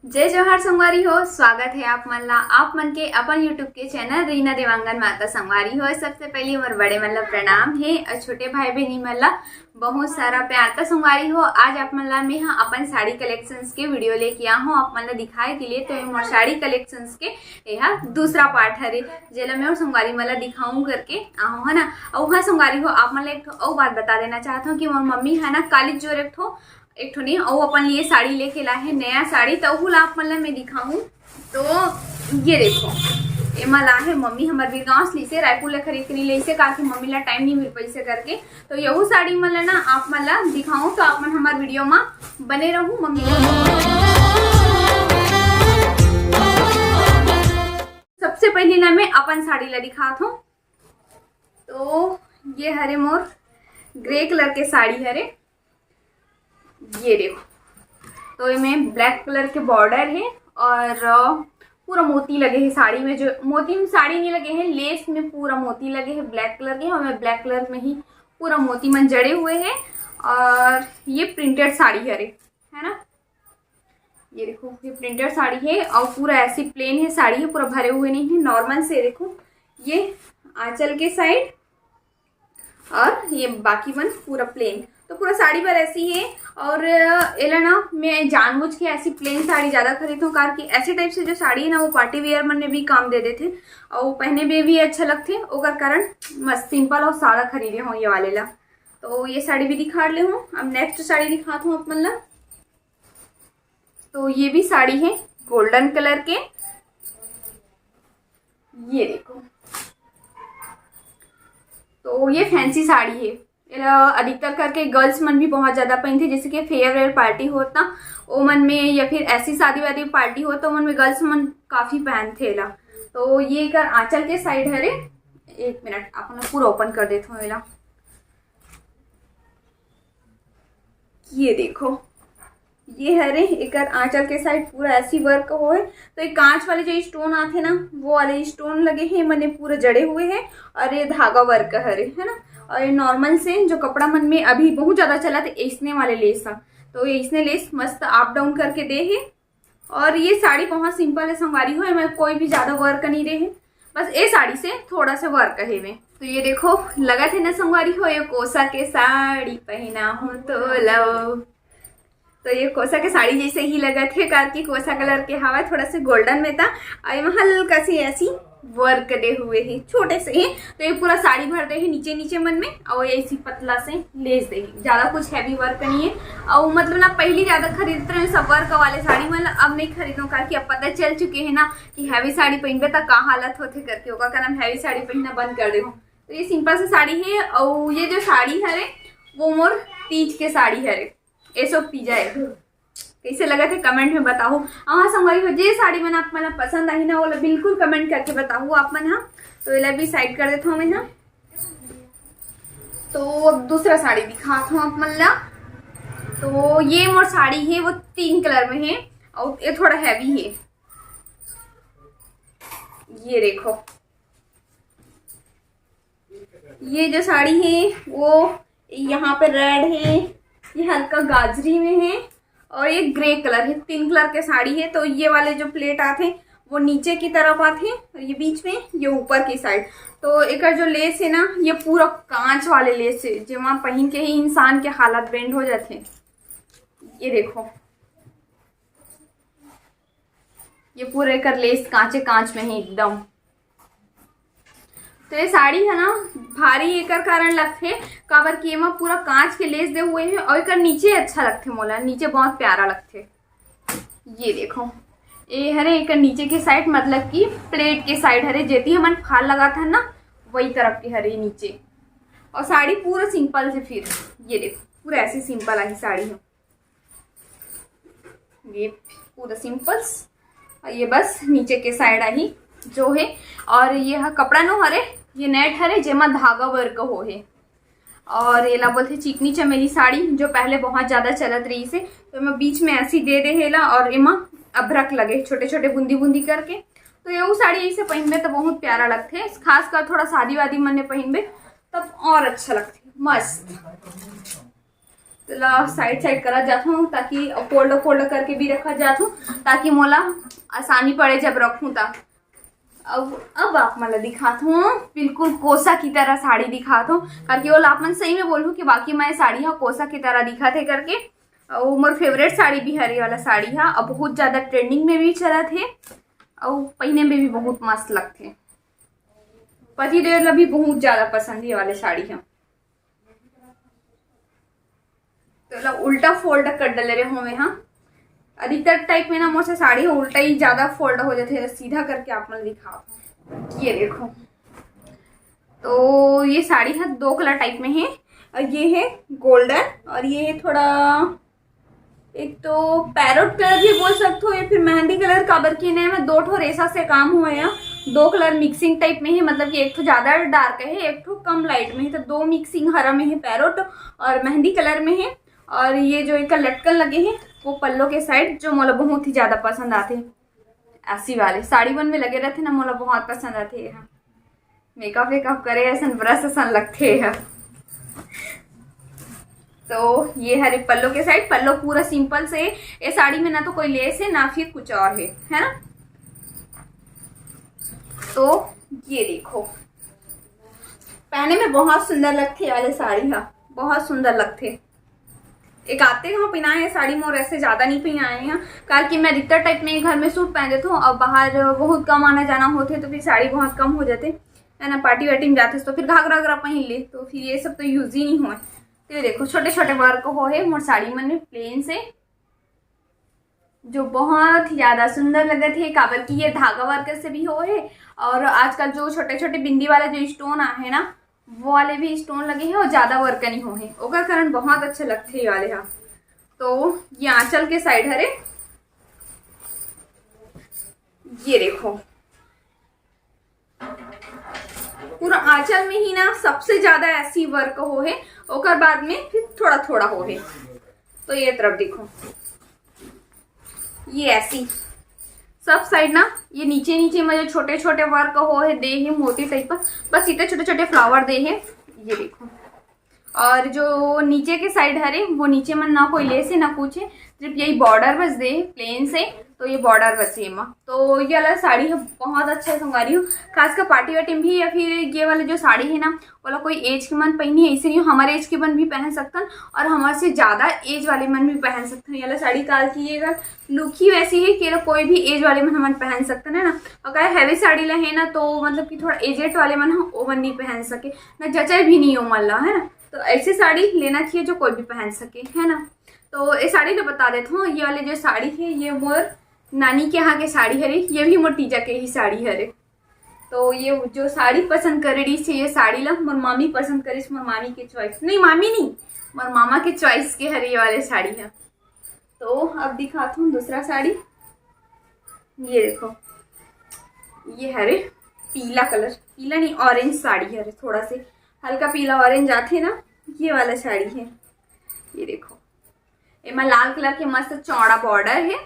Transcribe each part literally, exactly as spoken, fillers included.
जय जोहार संगवारी हो, स्वागत है आप मन ला, आप मन के अपन YouTube के चैनल रीना देवांगन माता। संगवारी हो, सबसे पहले हमर बड़े मन ला प्रणाम है और छोटे भाई बहनी मन ला बहुत सारा प्यार। त संगवारी हो, आज आप मन ला मैं हा अपन साड़ी कलेक्शंस के वीडियो लेके आ हूँ आप मन ला दिखाए के लिए। तो ये मोर साड़ी कलेक्शंस के एहा दूसरा पार्ट हरे, जेला मैं और संगवारी मन ला दिखाऊं करके आहूं, है ना। और हाँ संगवारी हो, आप मन ला एक ठो अउ बात बता देना चाहत हूँ कि मोर मम्मी है ना, काली जोर एक ठो एक ठो नहीं, अउ अपन लिए साड़ी लेके ला है, नया साड़ी, त ओहू ला आप मन ला मैं दिखाऊं। तो ये देखो, एमा ला है मम्मी हमर बीरगांव से लीसे, रायपुर ले खरीद के नहीं लीसे, काहे कि मम्मी ला टाइम नहीं मिल पैसे करके। तो यहू साड़ी मन ला ना आप मन ला दिखाऊं, तो आप मन हमर वीडियो मा बने रहू। मम्मी सबसे पहली ना मैं अपन साड़ी ला दिखात हूँ। तो ये हरे मोर ग्रे कलर के साड़ी हरे, ये देखो। तो एमे ब्लैक कलर के बॉर्डर है और अ, पूरा मोती लगे है साड़ी में। जो मोती में साड़ी नहीं लगे है, लेस में पूरा मोती लगे है ब्लैक कलर के, हमें ब्लैक कलर में ही पूरा मोती मन जड़े हुए हैं। और ये प्रिंटेड साड़ी हरे, है ना। ये देखो, ये प्रिंटेड साड़ी है और पूरा ऐसी प्लेन है साड़ी है, पूरा भरे हुए नहीं है, नॉर्मल से। देखो, ये आंचल के साइड और ये बाकी मन पूरा प्लेन। तो पूरा साड़ी भर ऐसी है। और अ, एला ना मैं जानबूझ के ऐसी प्लेन साड़ी ज़्यादा खरीदूँ, कारण कि ऐसे टाइप से जो साड़ी है ना, वो पार्टी वियर मन में भी काम दे देथे और पहने में भी अच्छा लगथे। ओकर कारण मस्त सिंपल और सादा खरीदे हूँ ये वाले ला। तो ये साड़ी भी दिखा ले हूँ। अब नेक्स्ट साड़ी दिखात हूँ आप मन ला। तो ये भी साड़ी है गोल्डन कलर के, ये देखो। तो ये फैंसी साड़ी है, एला अधिकतर करके गर्ल्स मन भी बहुत ज़्यादा पहनथे, जैसे कि फेयरवेल पार्टी होत ना, ओ मन में या फिर ऐसी शादी वादी पार्टी हो तो मन में गर्ल्स मन काफ़ी पहनथे एला। तो ये एकर आंचल के साइड हरे, एक मिनट आप मन पूरा ओपन कर देत हूँ एला। ये देखो, ये हरे एकर आंचल के साइड पूरा ऐसी वर्क होए। तो ये कांच वाले जो स्टोन आथे ना, वो वाले स्टोन लगे हैं, मने पूरा जड़े हुए हैं। और ये धागा वर्क हरे, है ना। और ये नॉर्मल से जो कपड़ा मन में अभी बहुत ज़्यादा चलत है, ऐसने वाले लेस ह। तो ये ऐसने लेस मस्त अप डाउन करके दे है। और ये साड़ी बहुत सिंपल है संगवारी हो, एमे कोई भी ज़्यादा वर्क नहीं रहे, बस ये साड़ी से थोड़ा सा वर्क है में। तो ये देखो, लगत है ना संगवारी हो, ये कोसा के साड़ी पहना हूँ तो लो। तो ये कोसा के साड़ी जैसे ही लगत है, कार की कोसा कलर के हवा थोड़ा सा गोल्डन में था, और एमे हल्का सी ऐसी वर्क दे हुए है, छोटे से ही। तो ये पूरा साड़ी भर दे है नीचे नीचे मन में, और ऐसी पतला से लेस दे है, ज़्यादा कुछ हैवी वर्क नहीं है। और मतलब ना, पहली ज़्यादा खरीदत रहे सब वर्क वाले साड़ी मन, अब नहीं खरीदो, कार की अब पता चल चुके है ना कि हैवी साड़ी पहनबे त का हालत होथे करके, ओकर कारण हैवी साड़ी पहनना बंद कर दे हूँ। तो ये सिंपल सी साड़ी है, और ये जो साड़ी हरे वो मोर तीज के साड़ी हरे, एसो तीजा है। कैसे लगत है कमेंट में बताओ। हाँ संगवारी हो, जे साड़ी मन आप मन ला पसंद आही ना, ओला बिल्कुल कमेंट करके बताओ आप मन हा। तो एला भी साइड कर देता हूँ मैं हा। तो अब दूसरा साड़ी दिखात हूँ आप मन ला। तो ये मोर साड़ी है, वो तीन कलर में है और ये थोड़ा हैवी है। ये देखो, ये जो साड़ी है वो यहाँ पे रेड है, ये हल्का गाजरी में है और ये ग्रे कलर है। तीन कलर के साड़ी है। तो ये वाले जो प्लेट आते हैं वो नीचे की तरफ आते हैं और ये बीच में, ये ऊपर की साइड। तो एकर जो लेस है ना, ये पूरा कांच वाले लेस है, जेमा पहन के ही इंसान के हालत बेंड हो जाते हैं। ये देखो, ये पूरा एकर लेस कांचे कांच में है एकदम। तो ये साड़ी है ना, भारी एकर कारण लगथे, काबर कि एमा पूरा कांच के लेस दे हुए है और एकर नीचे अच्छा लगथे मोला, नीचे बहुत प्यारा लगथे। ये देखो, ये हरे एकर नीचे के साइड, मतलब कि प्लेट के साइड हरे, जेती हमन फाल लगात हन ना, वही तरफ के हरे नीचे। और साड़ी पूरा सिंपल से, फिर ये देखो, पूरा ऐसी सिंपल आई साड़ी है। ये पूरा सिंपल्स, और ये बस नीचे के साइड आही जो है। और ये हा कपड़ा नो हरे, ये नेट हरे, जेमा धागा वर्क हो है। और एला बोलथे चिकनी चमेली साड़ी, जो पहले बहुत ज़्यादा चलत रही से। तो एमा बीच में ऐसी दे दे हेला और एमा अभ्रक लगे छोटे छोटे बूंदी बूंदी करके। तो ये साड़ी ऐसे पहनबे तो बहुत प्यारा लगथे, खासकर थोड़ा शादी वादी मन में पहनबे तब और अच्छा लगथे, मस्त। तो ला साइड साइड करा जात हूँ, ताकि फोल्ड फोल्ड करके भी रखा जात हूँ, ताकि मोला आसानी पड़े जब रखूँ ता। अब अब आप मन ला दिखात हूँ, बिल्कुल कोसा की तरह साड़ी दिखात हूँ, ताकि ओला आप मन सही में बोलहूँ कि बाकी मैं साड़ी हा कोसा की तरह दिखत हे करके। और मोर फेवरेट साड़ी भी हरे वाला साड़ी हा, अब बहुत ज्यादा ट्रेंडिंग में भी चलत हे, और पहने में भी बहुत मस्त लगथे। पति देव ला भी बहुत ज्यादा पसंद हे वाले साड़ी हा। तो ला उल्टा फोल्ड कर डले रहे हूँ मैं, हाँ। अधिकतर टाइप में ना मोर से साड़ी उल्टा ही ज्यादा फोल्ड हो जाते हैं, सीधा करके आप मन दिखाओ। ये देखो, तो ये साड़ी है दो कलर टाइप में है, और ये है गोल्डन और ये है थोड़ा, एक तो पैरोट कलर भी बोल सकते हो या फिर मेहंदी कलर, काबर की ने मैं दो ठो रेसा से काम हुए हैं। दो कलर मिक्सिंग टाइप में है, मतलब कि एक ठो ज्यादा डार्क है, एक ठो कम लाइट में है, तो दो मिक्सिंग हरा में है पैरोट और मेहंदी कलर में है। और ये जो एक लटकन लगे हैं वो पल्लो के साइड, जो मोला बहुत ही ज्यादा पसंद आते हैं, ऐसी वाले साड़ी मन में लगे रहते ना, मोला बहुत पसंद आते हैं। मेकअप वेकअप करे ऐसन ब्रश असन लगथे ह। तो ये हरे पल्लो के साइड, पल्लो पूरा सिंपल से। ये साड़ी में ना तो कोई लेस है ना फिर कुछ और है, है ना। तो ये देखो, पहने में बहुत सुंदर लगथे वाले साड़ी हा, बहुत सुंदर लगथे। एक आते घाव पहनाए हैं साड़ी, मोर ऐसे ज्यादा नहीं पहनाए हैं, काबर कि मैं अधिकतर टाइप में घर में सूट पहन देती हूँ। अब बाहर बहुत कम आना जाना होते तो फिर साड़ी बहुत कम हो जाते है ना, पार्टी वार्टी में जाते तो फिर घाघरा घाघरा पहन ले, तो फिर ये सब तो यूज ही नहीं हुए। तो ये देखो, छोटे छोटे वर्क हो है मोर साड़ी मन में प्लेन से, जो बहुत ही ज्यादा सुंदर लगत है, काबर कि ये धागा वर्क से भी हो है। और आजकल जो छोटे छोटे बिंदी वाला जो स्टोन आ है ना, वो वाले भी स्टोन लगे हैं और ज्यादा वर्क नहीं हो है, ओकर कारण बहुत अच्छे लगते हैं ये वाले हा। तो ये आंचल के साइड हरे, ये देखो, पूरा आंचल में ही ना सबसे ज्यादा ऐसी वर्क हो है, ओकर बाद में फिर थोड़ा थोड़ा हो है। तो ये तरफ देखो, ये ऐसी सब साइड ना, ये नीचे नीचे में जो छोटे छोटे वर्क हो है, दे है मोती टाइप का, बस इतने छोटे छोटे फ्लावर दे है। ये देखो, और जो नीचे के साइड हरे, वो नीचे में ना कोई लेस है ना कुछ है, सिर्फ यही बॉर्डर बस दे प्लेन से। तो ये बॉर्डर बस है एमा। तो ये वाला साड़ी है बहुत अच्छा संगवारी हो, खासकर पार्टी वार्टी में भी, या फिर ये वाला जो साड़ी है ना, वाला कोई एज के मन पहनी है, ऐसे नहीं, हमारे एज के मन भी पहन सकतन और हमारे से ज्यादा एज वाले मन भी पहन सकतन। ये वाला साड़ी काल की ये लुक ही वैसी है कि ये कोई भी एज वाले मन हमन पहन सकतन, है ना। अगर हैवी साड़ी ला है ना, तो मतलब कि थोड़ा एजेड वाले मन ह ओमन नहीं पहन सके, ना जचे भी नहीं ओमन ला, है ना। तो ऐसी साड़ी लेना चाहिए जो कोई भी पहन सके, है ना। तो ये साड़ी तो बता देता हूँ, ये वाले जो साड़ी है, ये मोर नानी के यहाँ के साड़ी हरे, ये भी मोर तीजा के ही साड़ी हरे। तो ये जो साड़ी पसंद करे रही से, ये साड़ी ला मोर मामी पसंद करिस, मोर मामी के चॉइस, नहीं, मामी नहीं, मोर मामा के चॉइस के हरे ये वाले साड़ी है। तो अब दिखाता हूँ दूसरा साड़ी, ये देखो, ये हरे पीला कलर, पीला नहीं, ऑरेंज साड़ी हरे, थोड़ा से हल्का पीला ऑरेंज आथे ना, ये वाला साड़ी है। ये देखो, एमा लाल कलर के मस्त चौड़ा बॉर्डर है।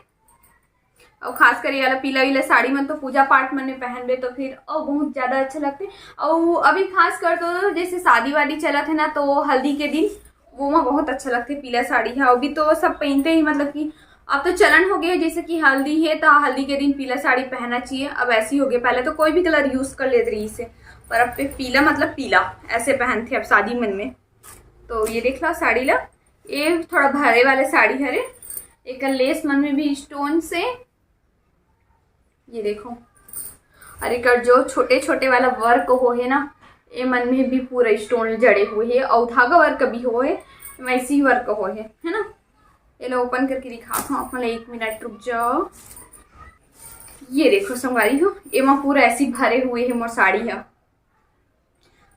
और खास कर ये वाला पीला वीला साड़ी मन तो पूजा पाठ मन में पहनबे तो फिर और बहुत ज्यादा अच्छा लगते। और अभी खास कर तो जैसे शादी वादी चलत है ना, तो हल्दी के दिन वो में बहुत अच्छा लगते पीला साड़ी है। अभी तो सब पहनते ही, मतलब कि अब तो चलन हो गया है, जैसे कि हल्दी है तो हल्दी के दिन पीला साड़ी पहनना चाहिए। अब ऐसी हो गई, पहले तो कोई भी कलर यूज कर लेते रही से, पर अब पे पीला, मतलब पीला ऐसे पहनते अब शादी मन में। तो ये देख लो साड़ी ला, ये थोड़ा भारे वाले साड़ी हरे, एक लेस मन में भी स्टोन से, ये देखो, और एक जो छोटे छोटे वाला वर्क हो है ना, ए मन में भी पूरा स्टोन जड़े हुए है और धागा वर्क भी हो है, वैसी वर्क हो है, है ना। ये लो ओपन करके दिखाता हूँ आप मन ला, एक मिनट रुक जाओ। ये देखो संगवारी हो, एमा पूरा ऐसी भरे हुए है मोर साड़ी है,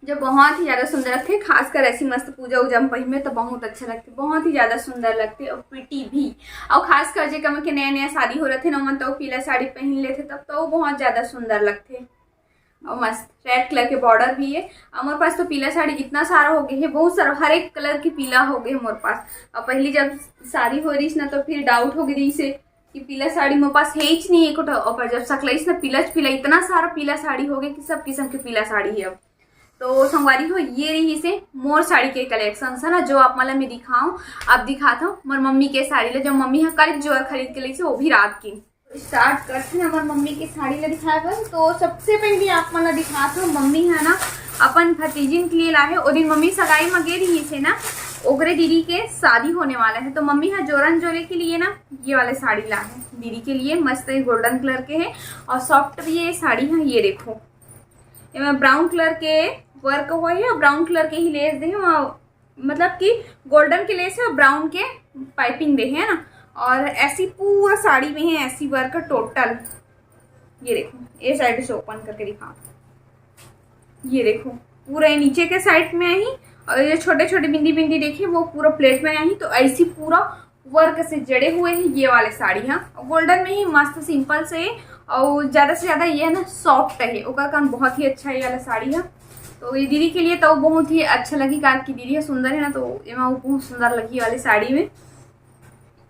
जो बहुत ही ज्यादा सुंदर लगते। खासकर ऐसी मस्त पूजा उजा में पहिनबे तो बहुत अच्छा लगते, बहुत ही ज्यादा सुंदर लगते और प्रिटी भी। और खासकर जे कम के नया नया शादी हो रहे ना, मन तो पीला साड़ी पहन लेते, तब तो बहुत ज्यादा सुंदर लगते। और मस्त रेड कलर के बॉर्डर भी है। और मोर पास तो पीला साड़ी इतना सारा हो गया है, बहुत सारा, हर एक कलर की पीला हो गए मोर पास। और पहली जब शादी हो रही ना, तो फिर डाउट हो गई से कि पीला साड़ी मोर पास है ही नहीं एक ठो। और पर जब सकलाइस ना पीला च पीला, इतना सारा पीला साड़ी हो गया कि सब किस्म के पीला साड़ी है अब। तो संगवारी हो, ये रहिसे मोर साड़ी के कलेक्शन है ना, जो आप मन ला मैं दिखाऊं। अब दिखात हूँ मोर मम्मी के साड़ी ला, जो मम्मी हा कल जोर खरीद के लइसे, वो भी रात के। स्टार्ट करते हैं हमर मम्मी के साड़ी ला दिखाए बर। तो सबसे पहले आप मन ला दिखात हूँ, मम्मी है ना अपन भतीजिन के लिए लाए। ओ दिन मम्मी सगाई में गे रहिसे ना, ओकरे दीदी के शादी होने वाला है, तो मम्मी हा जोरन जोरे के लिए ना ये वाले साड़ी ला है दीदी के लिए। मस्त है, गोल्डन कलर के है और सॉफ्ट भी है साड़ी है। ये देखो, एमा ब्राउन कलर के वर्क होए हे और ब्राउन कलर के ही लेस दे हे, मतलब कि गोल्डन के लेस है और ब्राउन के पाइपिंग दे हे ना। और ऐसी पूरा साड़ी में है ऐसी वर्क टोटल। ये देखो, ये साइड से ओपन करके दिखा, ये देखो पूरा ये नीचे के साइड में आई और ये छोटे छोटे बिंदी बिंदी देखिए वो पूरा प्लेट में आई। तो ऐसी पूरा वर्क से जड़े हुए हैं ये वाले साड़ी। हाँ, गोल्डन में ही मस्त सिंपल से और ज़्यादा से ज़्यादा ये है ना सॉफ्ट है, ओकर कारण बहुत ही अच्छा ये वाला साड़ी है। तो ये दीदी के लिए तो बहुत ही अच्छा लगी, कार की दीदी है सुंदर है ना, तो एमा वो बहुत सुंदर लगी ये वाली साड़ी में।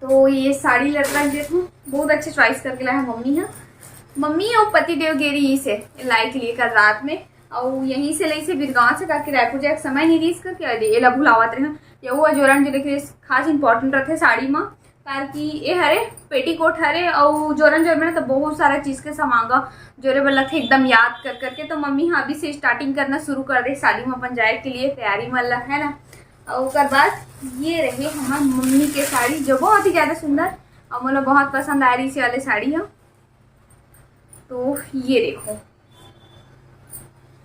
तो ये साड़ी लड़का देख हूँ, बहुत अच्छे चॉइस करके लाया मम्मी है। मम्मी और पति देव गे रहिसे लाइक लिए कल रात में, और यहीं से लइसे बिरगांव से करके रायपुर जाए के समय नहीं रहिस करके, अरे एला भुलावत रहे। या वो जोरन जो देखे खास इंपॉर्टेंट रहते साड़ी में, कार कि ये हरे पेटीकोट हरे और जोरन जोर में ना तो बहुत सारा चीज के सामान जोरे बर लगथे एकदम याद कर करके। तो मम्मी हा अभी से स्टार्टिंग करना शुरू कर दे साड़ी में अपन जाए के लिए तैयारी मन ला, है ना। और ओकर बाद ये रहे हमार मम्मी के साड़ी जो बहुत ही ज्यादा सुंदर और मोला बहुत पसंद आ रही से वाले साड़ी है। तो ये देखो,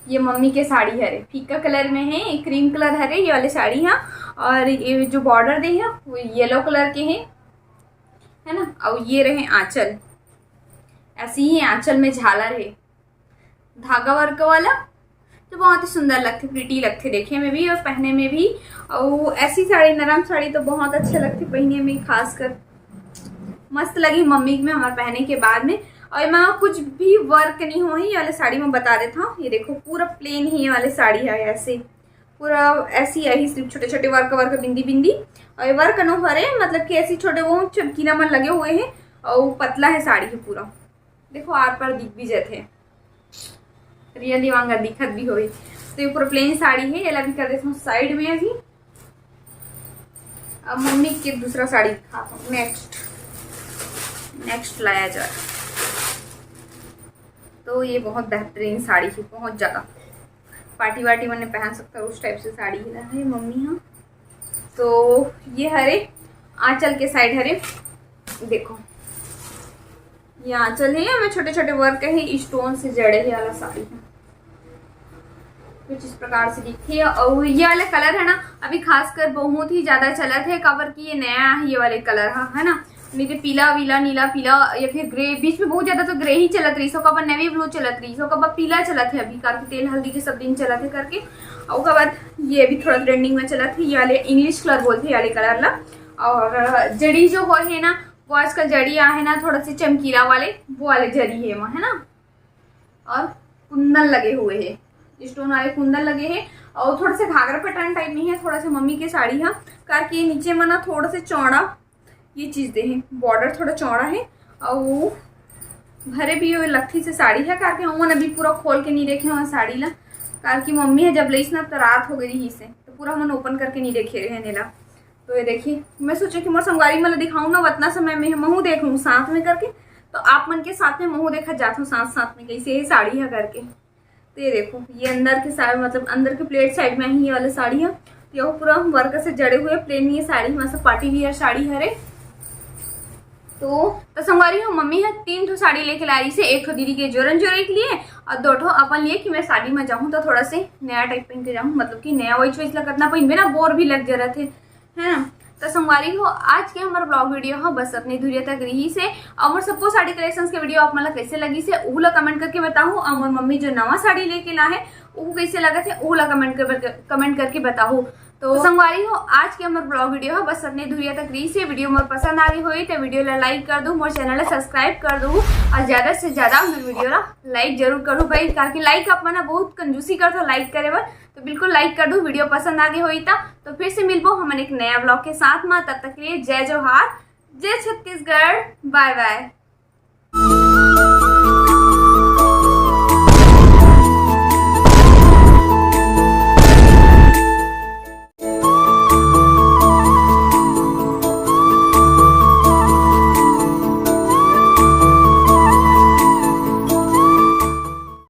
ये मम्मी के साड़ी हरे, फीका कलर में है, क्रीम कलर हरे ये वाले साड़ी है। और ये जो बॉर्डर दे है वो येलो कलर के है, है ना। और ये रहे आंचल, ऐसे ही आंचल में झालर है, धागा वर्क वाला, तो बहुत ही सुंदर लगथे, प्रिटी लगथे देखे में भी और पहने में भी। और ऐसी साड़ी, नरम साड़ी तो बहुत अच्छा लगथे पहने में, खासकर मस्त लगी मम्मी में हमारे पहने के बाद में। और एमा कुछ भी वर्क नहीं हो है ये वाले साड़ी में, बता देता हूँ। ये देखो पूरा प्लेन ही ये वाले साड़ी है, ऐसे पूरा ऐसी आई, सिर्फ छोटे छोटे वर्क वर्क बिंदी बिंदी। और ये वर्क नो हरे, मतलब कि ऐसी छोटे वो चमकीला मन लगे हुए हैं और पतला है साड़ी है पूरा। देखो आर पार दिख भी जाते हैं, रियल दीवांगा दिखत भी होई। तो ये पूरा प्लेन साड़ी है, एला भी कर देता हूँ साइड में अभी। अब मम्मी के दूसरा साड़ी दिखाता हूँ, नेक्स्ट नेक्स्ट लाया जाए। तो ये बहुत बेहतरीन साड़ी है, बहुत ज़्यादा पार्टी वार्टी मन पहन सकता है उस टाइप से साड़ी है मम्मी। हाँ, तो ये हरे आंचल के साइड हरे, देखो ये आंचल है, हमें छोटे छोटे वर्क है, स्टोन से जड़े है वाला साड़ी है। कुछ इस प्रकार से दिखती है। और ये वाला कलर है ना, अभी खासकर बहुत ही ज्यादा चलत है, काबर कि ये नया है ये वाले कलर है, है ना। नहीं तो पीला वीला, नीला पीला या फिर ग्रे, बीच में बहुत ज्यादा तो ग्रे ही चलत रही, सो कब नेवी ब्लू चलत रही, सो कब पीला चलत है, अभी कार के तेल हल्दी के सब दिन चलत है करके। और ओकर बाद ये भी थोड़ा ट्रेंडिंग में चलत है, ये वाले इंग्लिश कलर बोलते हैं ये वाले कलर ला। और जड़ी जो वो है ना, वो आजकल जड़ी आ है ना थोड़ा सा चमकीला वाले, वो वाले जड़ी है वहाँ, है ना। और कुंदन लगे हुए है, स्टोन वाले कुंदन लगे है। और थोड़ा सा घाघरा पैटर्न टाइप में है, थोड़ा सा मम्मी के साड़ी है, कार के नीचे में ना थोड़ा सा चौड़ा ये चीज दे है, बॉर्डर थोड़ा चौड़ा है। और वो भरे भी वो लत्थी से साड़ी है, कार के हमन अभी पूरा खोल के नहीं देखे हुआ साड़ी ला, कार की मम्मी है जब लईस ना तो रात हो गई रही से, तो पूरा हमन ओपन करके नहीं देखे रहे नीला। तो ये देखिए, मैं सोचे कि मोर संगवारी मन ला दिखाऊं ना, उतना समय में महू देख लूँ साथ में करके। तो आप मन के साथ में महू देखा जात हूँ साथ साथ में कैसे ये साड़ी है करके। तो ये देखो, ये अंदर के साइड, मतलब अंदर के प्लेट साइड में ही ये वाला साड़ी है। तो ये पूरा वर्क से जड़े हुए प्लेन ये साड़ी, मतलब पार्टी वियर साड़ी हरे। तो तो संगवारी हो, मम्मी है तीन ठो साड़ी लेके ला रही से, एक ठो दीदी के जोरन जोरे के लिए और दो ठो अपन लिए कि मैं शादी में जाऊँ तो थोड़ा से नया टाइप पहन के जाऊँ, मतलब कि नया वही चॉइस लगत ना पहनबे ना, बोर भी लग जरत है, है ना। तो संगवारी हो, आज के हमारा ब्लॉग वीडियो है बस अपने दूरिया तक रही से। और मोर सबको साड़ी कलेक्शंस के वीडियो आप मन ला कैसे लगी से, ऊ ला कमेंट करके बताओ। और मोर मम्मी जो नवा साड़ी लेके ला है, ऊ कैसे लगत है, ऊ ला कमेंट कर, कमेंट करके बताओ। तो संगवारी हो, आज के हमर ब्लॉग वीडियो है बस अपने दूरिया तक रही से। वीडियो मोर पसंद आ गई होई तो वीडियो ला लाइक कर दो, मोर चैनल ला सब्सक्राइब कर दो और ज्यादा से ज्यादा हमर वीडियो ला लाइक जरूर करो भाई, ताकि लाइक आप मन बहुत कंजूसी करथो लाइक करे बर। तो बिल्कुल लाइक कर दो, वीडियो पसंद आ गई होई तो। तो फिर से मिलबो हमन एक नया ब्लॉग के साथ में, तब तक के लिए जय जोहार, जय छत्तीसगढ़, बाय बाय।